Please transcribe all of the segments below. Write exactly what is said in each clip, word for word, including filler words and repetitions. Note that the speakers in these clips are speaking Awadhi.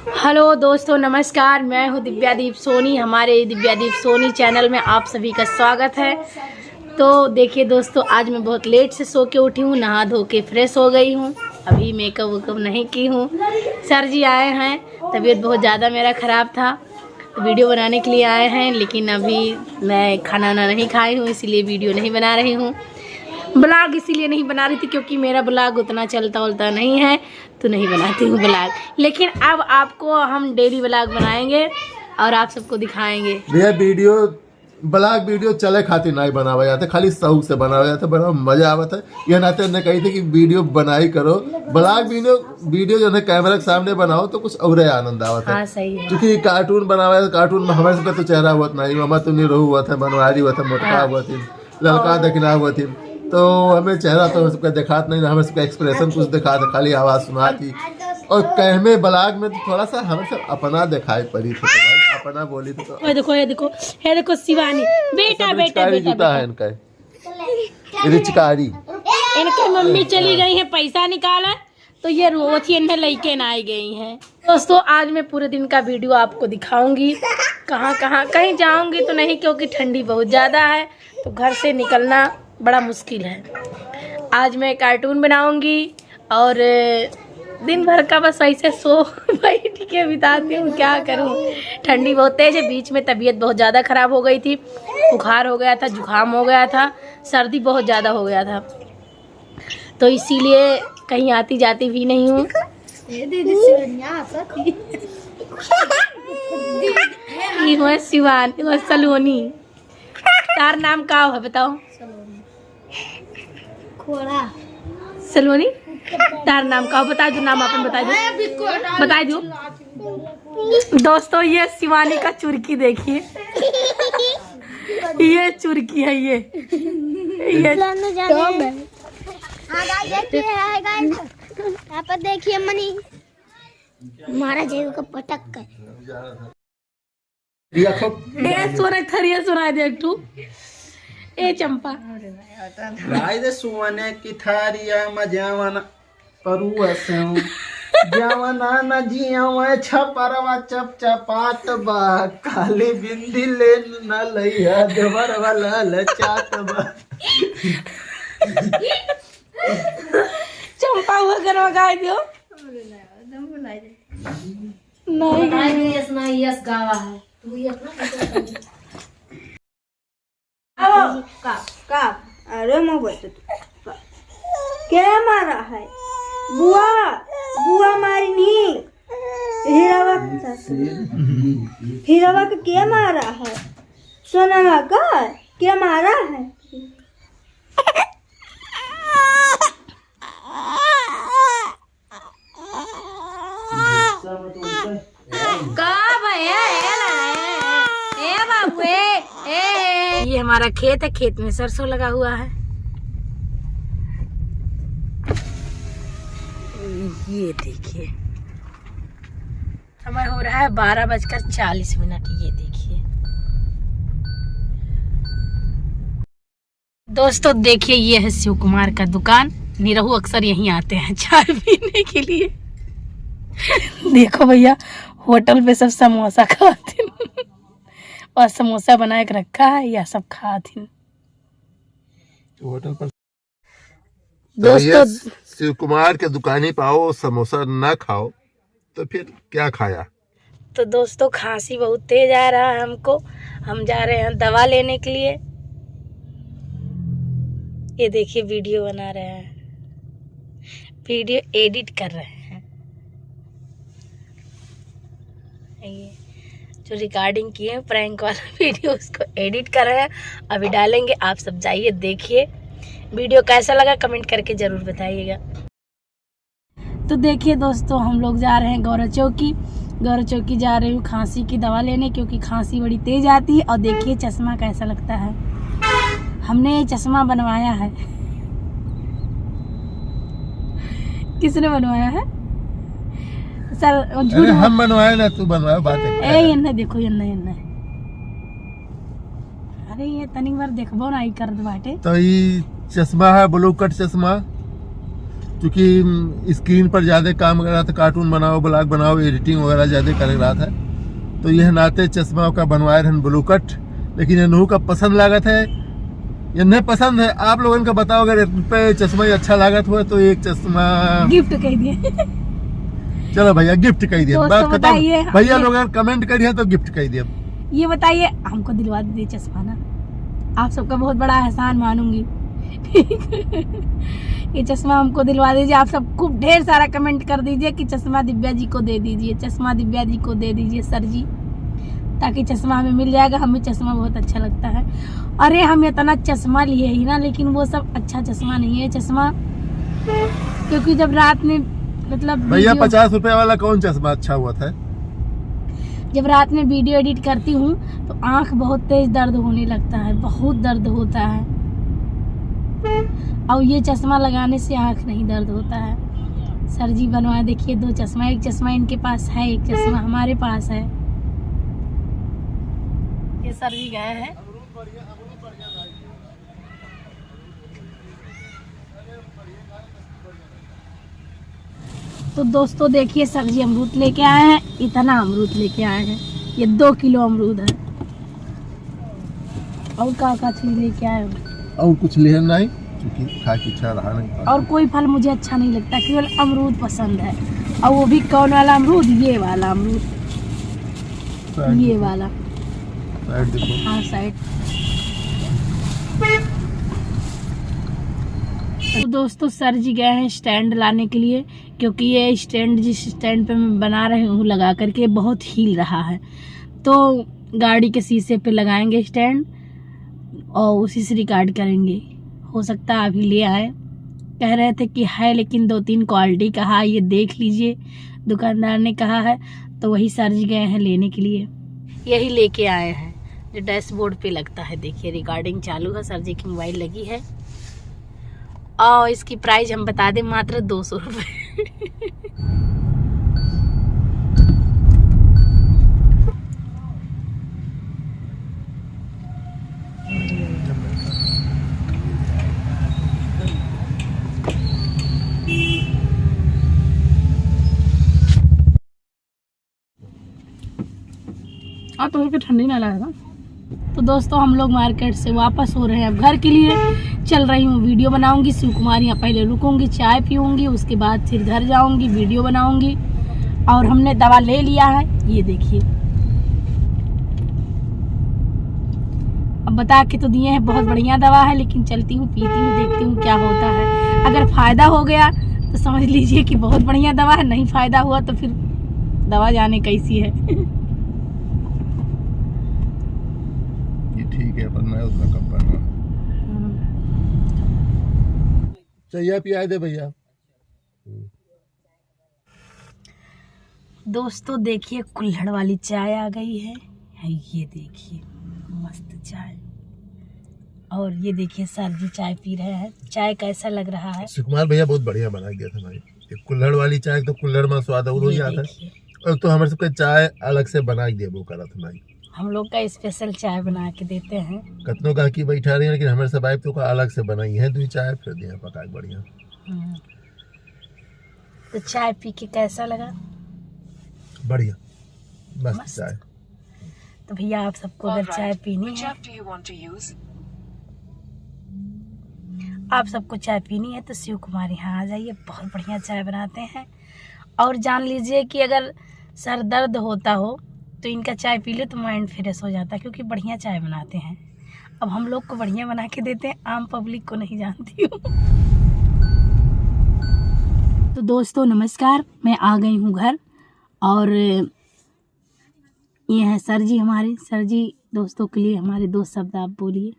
हेलो दोस्तों, नमस्कार, मैं हूँ दिव्यादीप सोनी। हमारे दिव्यादीप सोनी चैनल में आप सभी का स्वागत है। तो देखिए दोस्तों, आज मैं बहुत लेट से सो के उठी हूँ, नहा धो के फ्रेश हो गई हूँ। अभी मेकअप वेकअप नहीं की हूँ। सर जी आए हैं, तबीयत बहुत ज़्यादा मेरा ख़राब था, तो वीडियो बनाने के लिए आए हैं, लेकिन अभी मैं खाना वाना नहीं खाई हूँ, इसीलिए वीडियो नहीं बना रही हूँ। ब्लॉग इसीलिए नहीं बना रही थी क्योंकि मेरा ब्लॉग उतना चलता उलता नहीं है, तो नहीं बनाती हूँ ब्लॉग। लेकिन अब आपको हम डेली ब्लॉग बनाएंगे और आप सबको दिखाएंगे। भैया, वीडियो, ब्लॉग वीडियो चले खातिर नहीं बनावा जाता, खाली शौक से बनावा जाता, बड़ा मजा आवत है। ये नाते ने कही थे कि वीडियो बनाई करो, ब्लॉग वीडियो, वीडियो जो है कैमरा के सामने बनाओ तो कुछ और आनंद आवत है। हाँ, सही है। क्योंकि कार्टून बनावा है, कार्टून में हमारे सबका तो चेहरा हुआ नहीं, हमारा तो निरहू हुआ था, बनवारी हुआ था, मोटका हाँ। हुआ थी, ललका और दखिना हुआ थी, तो हमें चेहरा तो सबका दिखात नहीं, हमें सबका एक्सप्रेशन कुछ दिखात, खाली आवाज सुनात ही। और कहमे ब्लॉग में तो थोड़ा सा हमें सब अपना दिखाई पड़ी थे, तो भाई अपना बोली तो। ये देखो, ये देखो, ये देखो शिवानी, बेटा, सब बेटा, रिचकारी बेटा, जूता बेटा। है इनका, रिचकारी। इनके मम्मी चली गई है पैसा निकाला, तो ये रोवत ही इन्हें लेके ना आई गई हैं। दोस्तों, आज मैं पूरे दिन का वीडियो आपको दिखाऊंगी। कहाँ कहाँ, कहीं जाऊंगी तो नहीं, क्योंकि ठंडी बहुत ज़्यादा है, तो घर से निकलना बड़ा मुश्किल है। आज मैं कार्टून बनाऊंगी और दिन भर का बस ऐसे सो बैठ के बिताती हूँ, क्या करूँ। ठंडी बहुत तेज है, बीच में तबीयत बहुत ज़्यादा ख़राब हो गई थी, बुखार हो गया था, जुकाम हो गया था, सर्दी बहुत ज़्यादा हो गया था, तो इसीलिए कहीं आती जाती भी नहीं हूँ। ये दीदी शिवनिया हंसत ही। ई हुआ शिवान, ई हुआ सलोनी। तार नाम का है बताओ? खोड़ा। सलोनी, तार नाम का हो? बता दो नाम, अपन बता दो, बता दो। दोस्तों, ये शिवानी का चुरकी देखिए, ये चुरकी है, ये, ये। हाँ, guys, देखिए, हाय, guys। यहाँ पर देखिए मनी। मारा जाए ओका पटक कर। ए, सोना, थरिया सुना दे एक ठू। ए, चंपा। राय दे सुवने की थारिया में जवन परुआ से हूँ। जवना न जियावे छपरवा चपचपात बा। काली बिंदी ले न लइया देवरवा लाल चाट बा। चंपा हुआ गनवा गाय दियो। नहीं। बताई दे, यस ना, यस गावा है। तू यस ना, यस ना। आओ। का, का? अरे, मैं बोलते तू। का? के मारा है? बुआ, बुआ मारी नी। हीरावा के साथ। हीरावा के के मारा है? सोनावा का? के मारा है? का भैया, ए ला, ए, ए बाबू, ए, ए, ए। ये हमारा खेत है, खेत में सरसों लगा हुआ है। ये देखिए, समय हो रहा है बारह बजकर चालीस मिनट। ये देखिए। दोस्तों, देखिए, ये है शिव कुमार का दुकान। निरहू अक्सर यहीं आते हैं चाय पीने के लिए। देखो भैया, होटल पे सब समोसा खाते हैं और समोसा बना के रखा है, या सब खाते हैं। होटल पर तो दोस्तों, भैया, शिव कुमार के दुकानी पे आओ, समोसा ना खाओ, तो फिर क्या खाया? तो दोस्तों, खांसी बहुत तेज आ रहा है हमको। हम जा रहे हैं दवा लेने के लिए। ये देखिए, वीडियो बना रहे हैं, वीडियो एडिट कर रहे हैं। ये जो रिकॉर्डिंग किए हैं प्रैंक वाला वीडियो, उसको एडिट कर रहे हैं, अभी डालेंगे। आप सब जाइए, देखिए। वीडियो कैसा लगा, कमेंट करके ज़रूर बताइएगा। तो देखिए दोस्तों, हम लोग जा रहे हैं गौरा चौकी। गौरा चौकी जा रही हूँ खांसी की दवा लेने, क्योंकि खांसी बड़ी तेज आती है। और देखिए चश्मा कैसा लगता है, हमने ये चश्मा बनवाया है। किसने बनवाया है सर? झूठ अरे, बोल- हम बनवाए ना, तू बनवाए, बात है। ए, ये ना देखो, ये ना, ये ना। अरे, ये तनिक बार देखबो ना, ई करत बाटे। तो ई चश्मा है, ब्लू कट चश्मा। चूँकि, उम, screen पर ज्यादा काम करत है, cartoon बनाओ, vlog बनाओ, editing वगैरह ज्यादा करे रहत है, तो यह नाते चश्मा का बनवाए रहन blue cut। लेकिन ये नहू का पसंद लागत है, ये नहीं पसंद है। आप लोगन का बताओ, अगर इन पे चश्मा ये अच्छा लागत हुआ तो एक चश्मा gift कइ दिए। चलो भैया, gift कइ दिए। दोस्तों, बात खत्म। बताइए, भैया ये लोग अगर comment करिए तो gift कइ दिए। ये बताइए, हमको दिलवा दीजिए चश्मा ना, आप सबका बहुत बड़ा एहसान मानूंगी। ठीक है? ये चश्मा हमको दिलवा दीजिए। आप सब खूब ढेर सारा comment कर दीजिए कि चश्मा दिव्या जी को दे दीजिए, चश्मा दिव्या जी को दे दीजिए सर जी, ताकि चश्मा हमें मिल जाएगा। हमें चश्मा बहुत अच्छा लगता है। अरे, हम इतना चश्मा लिए ही ना, लेकिन वो सब अच्छा चश्मा नहीं है चश्मा, क्योंकि जब रात में, मतलब, भैया, video पचास रुपया वाला कौन चश्मा अच्छा हुआ था? जब रात में video edit करती हूँ तो आँख बहुत तेज दर्द होने लगता है, बहुत दर्द होता है। और ये चश्मा लगाने से आँख नहीं दर्द होता है। सर जी बनवाए, देखिए, दो चश्मा, एक चश्मा इनके पास है, एक चश्मा हमारे पास है। ये सर जी गए हैं। तो दोस्तों, देखिए, सर जी अमरूद लेके आए हैं, इतना अमरूद लेके आए हैं, ये दो किलो अमरूद है। और का का चीज लेके आए हो? और कुछ लेहन नहीं, क्योंकि खाए के इच्छा रहा नहीं। और कोई फल मुझे अच्छा नहीं लगता, केवल अमरूद पसंद है। और वो भी कौन वाला अमरूद? ये वाला अमरूद, side ये देखो। वाला। Side देखो। हाँ, side। तो दोस्तों, सर जी गए हैं stand लाने के लिए, क्योंकि ये stand, जिस stand पे मैं बना रही हूँ लगा करके, बहुत हिल रहा है, तो गाड़ी के शीशे पे लगाएंगे stand और उसी से record करेंगे। हो सकता है अभी ले आए, कह रहे थे कि है, लेकिन दो तीन quality का है, ये देख लीजिए, दुकानदार ने कहा है, तो वही सर जी गए हैं लेने के लिए। यही लेके आए हैं जो dashboard पे लगता है। देखिए, recording चालू है, सर जी की mobile लगी है। और इसकी price हम बता दें, मात्र दो सौ रुपये। आ तो के ठंडी ना लागेगा। तो दोस्तों, हम लोग market से वापस हो रहे हैं अब घर के लिए। चल रही हूँ, video बनाऊंगी। शिव कुमार यहाँ पहले रुकूंगी, चाय पीऊंगी, उसके बाद फिर घर जाऊंगी, video बनाऊंगी। और हमने दवा ले लिया है, ये देखिए। अब बता के तो दिए हैं, बहुत बढ़िया दवा है, लेकिन चलती हूँ, पीती हूँ, देखती हूँ क्या होता है। अगर फायदा हो गया तो समझ लीजिए कि बहुत बढ़िया दवा है, नहीं फायदा हुआ तो फिर दवा जाने कैसी है। ये ठीक है, पर मैं उतना कम पड़ना। हम्म। चाय पिया दे भैया। दोस्तों, देखिए, कुल्हड़ वाली चाय आ गई है। है, ये देखिए, मस्त चाय। और ये देखिए, सर जी चाय पी रहे हैं। चाय कैसा लग रहा है? सुकुमार भैया बहुत बढ़िया बना के दिया था भाई। ये कुल्हड़ वाली चाय तो कुल्हड़ में स्वाद और हो ये जाता है। देखिए। और तो हमारे सबके चाय अलग से बना के दिया वो करा था भाई। हम लोग का special चाय बना के देते हैं। कतनो गाहकी बैठा रही है, लेकिन हमारे सब आए तो का अलग से बनाई है, दो चाय फिर दिया पका के बढ़िया। हम्म। तो चाय पी के कैसा लगा? बढ़िया, मस्त मस्त। चाय। तो भैया, आप सबको अगर चाय पीनी है, आप सबको चाय पीनी है तो शिव कुमार यहाँ आ जाइए, बहुत बढ़िया चाय बनाते हैं। और जान लीजिए कि अगर सर दर्द होता हो तो इनका चाय पी लो तो mind fresh हो जाता है, क्योंकि बढ़िया चाय बनाते हैं। अब हम लोग को बढ़िया बना के देते हैं, आम public को नहीं जानती हूँ। तो दोस्तों नमस्कार, मैं आ गई हूँ घर और ये हैं सर जी हमारे। सर जी, दोस्तों के लिए हमारे दो शब्द आप बोलिए।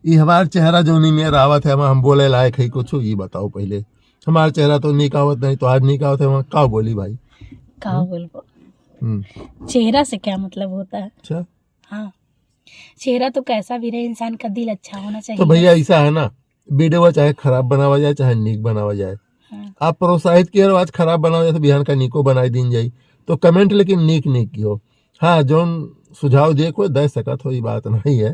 ये हमार चेहरा जौनी में आवत है, हम बोले लायक है कुछ, ये बताओ पहले। हमार चेहरा तो नीक आवत नहीं, तो आज नीक आवत है, वहाँ का बोली भाई? का हम्म? बोलबो? हम्म। चेहरा से क्या मतलब होता है? अच्छा। हाँ, चेहरा तो कैसा भी रहे, इंसान का दिल अच्छा होना तो चाहिए। भैया, ऐसा है ना, video चाहे खराब बनावा जाए, चाहे नीक बनावा जाए, हाँ। आप प्रोत्साहित किए रहो, आज खराब बनावा जाए तो बिहान का नीको बनाई दीन जाई। तो comment लेकिन नीक नीक किहो। हाँ, जौन सुझाव दिए कोई दे सकत हो, ये बात नहीं है।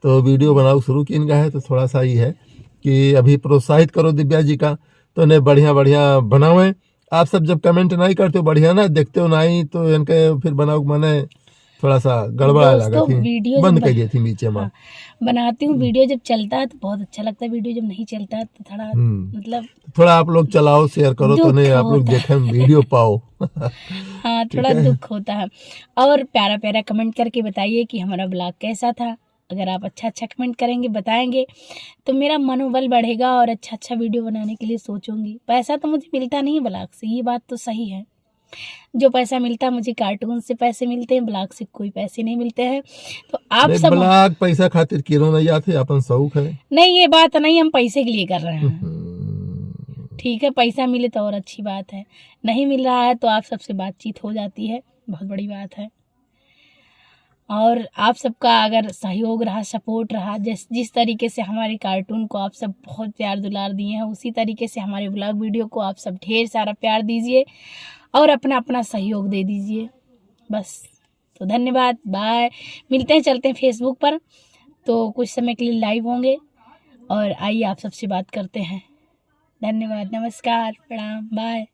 तो वीडियो बनाउ शुरू किन गए हैं, तो थोड़ा सा ये है कि अभी प्रोत्साहित करो दिव्या जी का, तो उन्हें बढ़िया बढ़िया बनावें। आप सब जब कमेंट नहीं करते हो, बढ़िया ना देखते हो नहीं, तो इनके फिर बनाउ माने थोड़ा सा गड़बड़ा दोस्तों, लगा थी, वीडियो बंद जब कर बन- दिया थी नीचे में। हाँ, बनाती हूँ, वीडियो जब चलता है तो बहुत अच्छा लगता है, वीडियो जब नहीं चलता है तो थोड़ा हम्म। मतलब थोड़ा आप लोग चलाओ, शेयर करो, तो दुख नहीं आप लोग होता है। देखें, वीडियो पाओ। हाँ, ठीक थोड़ा है। दुख होता है। और प्यारा प्यारा कमेंट करके बताइए कि हमारा ब्लॉग कैसा था। अगर आप अच्छा अच्छा कमेंट करेंगे, बताएंगे, तो मेरा मनोबल बढ़ेगा और अच्छा अच्छा वीडियो बनाने के लिए सोचूंगी। पैसा तो मुझे मिलता नहीं है ब्लॉग से, ये बात तो सही है। जो पैसा मिलता है मुझे कार्टून से पैसे मिलते हैं, ब्लॉग से कोई पैसे नहीं मिलते हैं। तो आप नहीं, सब ब्लॉग पैसा खातिर किरो नहीं आते, अपन शौक है। नहीं, ये बात नहीं, हम पैसे के लिए कर रहे हैं। हम्म। ठीक है, पैसा मिले तो और अच्छी बात है, नहीं मिल रहा है तो आप सबसे बातचीत हो जाती है, बहुत बड़ी बात है। और आप सबका अगर सहयोग रहा, सपोर्ट रहा, जिस जिस तरीके से हमारे कार्टून को आप सब बहुत प्यार दुलार दिए हैं, उसी तरीके से हमारे ब्लॉग वीडियो को आप सब ढेर सारा प्यार दीजिए और अपना अपना सहयोग दे दीजिए। बस, तो धन्यवाद, बाय। मिलते हैं, चलते हैं फेसबुक पर, तो कुछ समय के लिए लाइव होंगे और आइए आप सबसे बात करते हैं। धन्यवाद, नमस्कार, प्रणाम, बाय।